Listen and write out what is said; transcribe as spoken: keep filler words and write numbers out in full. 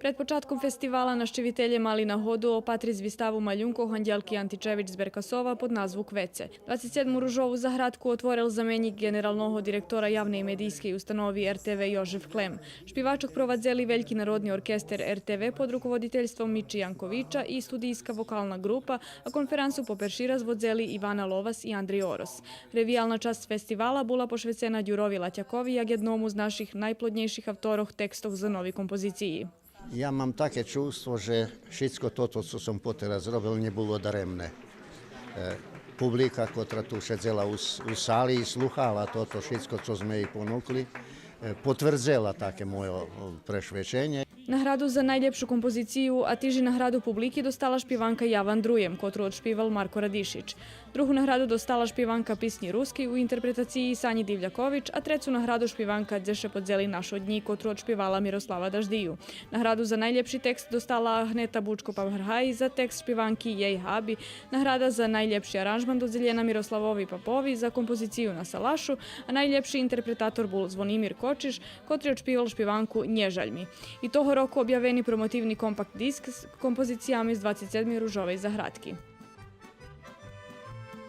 Пред початком фестивала нащивителє мали нагоду опатриц виставу малюнкох Андєлки Античевич з Беркасова под назву Квеце. Двацец седму Ружову заградку отворел заменїк ґенералного директора Явней медийскей установи Р Т В Йожеф Клем. Шпивачох провадзели Вельки народни оркестер Р Т В под руководительством Мичи Янковича и студийска вокална ґрупа, а конферансу по перши раз водзели Ивана Ловас и Андрей Орос. Ревиялна часц фестивала була пошвецена Дюрови Латякови як єдному з наших найплоднєйших авторох текстох за нови композициї. Я мам таке чувство же шицко тото цо сом потераз робел нє було даремне. Е, публика котра ту шедзела у, с- у сали и слухала тото шицко цо зме їй понукли, е, потвердзела таке мойо, о, прешвеченє. Награду за найлєпшу композицию, а тиж и награду публики достала шпиванка Я вандруєм, котру одшпивал Марко Радишич. Другу награду достала шпиванка Писнї рускей у интерпретациї Санї Дивлякович, а трецу награду шпиванка Дзе ше подзели нашо днї, котру одшпивала Мирослава Даждию. Награду за найлєпши текст достала Агнета Бучко-Павгаргаї за текст шпиванки Єй Габи, награда за найлєпши аранжман додзелєна Мирославови Папови за композицию На салашу, а найлєпши интерпретатор бул Звонимир Кочиш, котри одшпивал шпиванку Нє жаль ми. И того року обявени промотивни компакт диск з композициями з двацец седмей Ружовей заградки.